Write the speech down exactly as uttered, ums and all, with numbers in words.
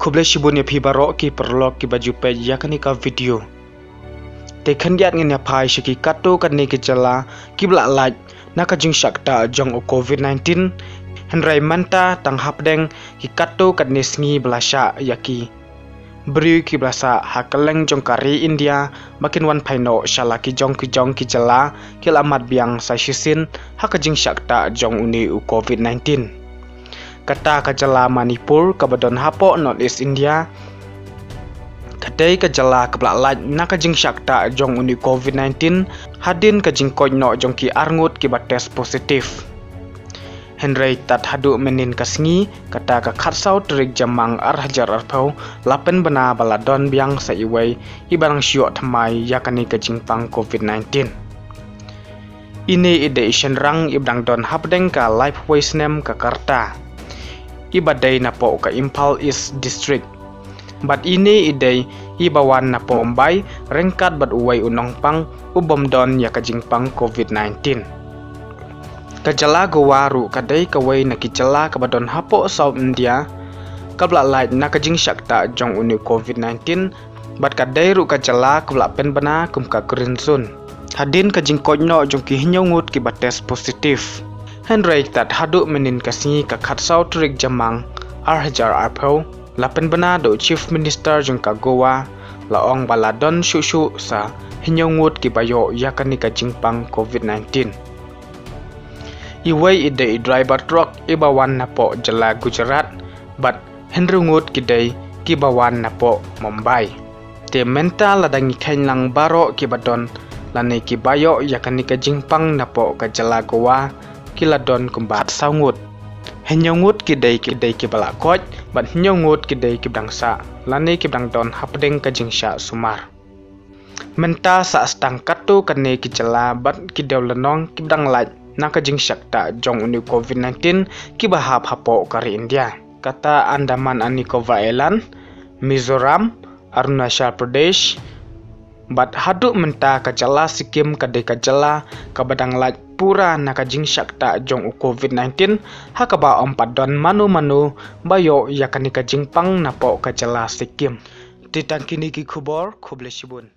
Khublei shibun ïa phi baroh ki paralok kiba ju peit ïa kane ka video. Te khyndiat ngin ïa phai sha ki katto katne ki jylla kiba la lait na ka jingshah ktah jong u covid nineteen. Hynrei mynta tang hapdeng ki katto katne sngi ba la shah ïa ki briew kiba la sah ha kylleng jong ka ri India ba kin wan phai noh sha la ki jong ki jong ki jylla ki la mat biang sa shisien ha ka jingshah ktah jong une u covid nineteen. Kata ka jylla Manipur kaba don hapoh North East India, ka dei ka jylla kaba la lait na ka jingshah ktah jong une u covid nineteen hadien ka jingkoit noh jong ki arngut kiba test positive. Hynrei tad haduh mynnin ka sngi, kata ka khatsaw tarik Jymmang ar hajar arphew, la pynbna ba la don biang sa iwei iba dang shu ïoh thymmai ïa kane ka jingpang covid nineteen. Ine i dei i shynrang iba dang don hapdeng ka laiphew wei snem ka rta, iba dei napoh ka Imphal East District. Bad ine i dei iba wan napoh Mumbai ryngkat bad uwei u nongpang u bym don ïa ka jingpang covid nineteen. Ka jylla Goa ruh ka dei kawei na ki jylla kaba don hapoh South India kaba la lait na ka jingshah ktah jong une u covid nineteen, bad ka dei ruh ka jylla kaba la pynbna kum ka green zone hadien ka jingkoit noh jong ki hynñiew ngut kiba test positive. Hynrei tad haduh mynnin ka sngi, ka khatsaw tarik Jymmang ar hajar arphew, la pynbna da u Chief Minister jong ka Goa, la ong ba la don shuh shuh sa hynñiew ngut kiba ïoh ïa kane ka jingpang covid nineteen. Iwei i dei i driver truck iba wan napoh jylla Gujarat, bad hynriew ngut ki dei kiba wan napoh Mumbai. Te mynta lada ngi kheiñ lang baroh kiba don lane kiba ïoh ïa kane ka jingpang napoh ka jylla Goa, ki la don kumba khatsaw ngut. Hynñiew ngut ki dei ki dei kiba la koit, bad hynñiew ngut ki dei kiba dang sah lane kiba dang don hapdeng ka jingshah sumar. Mynta sah tang katto katne ki jylla bad ki dewlynnong kiba dang lait na ka jingshah ktah jong une u covid nineteen kiba hap hapoh ka ri India. Kata Andaman and Nicobar Island, Mizoram, Arunachal Pradesh, bad haduh mynta ka jylla Sikkim ka dei ka jylla kaba dang lait pura na ka jingshah ktah jong u covid nineteen, ha kaba ym pat don mano mano ba ïoh ïa kane ka jingpang napoh ka jylla Sikkim. Te tang kine ki khubor, khublei shibun.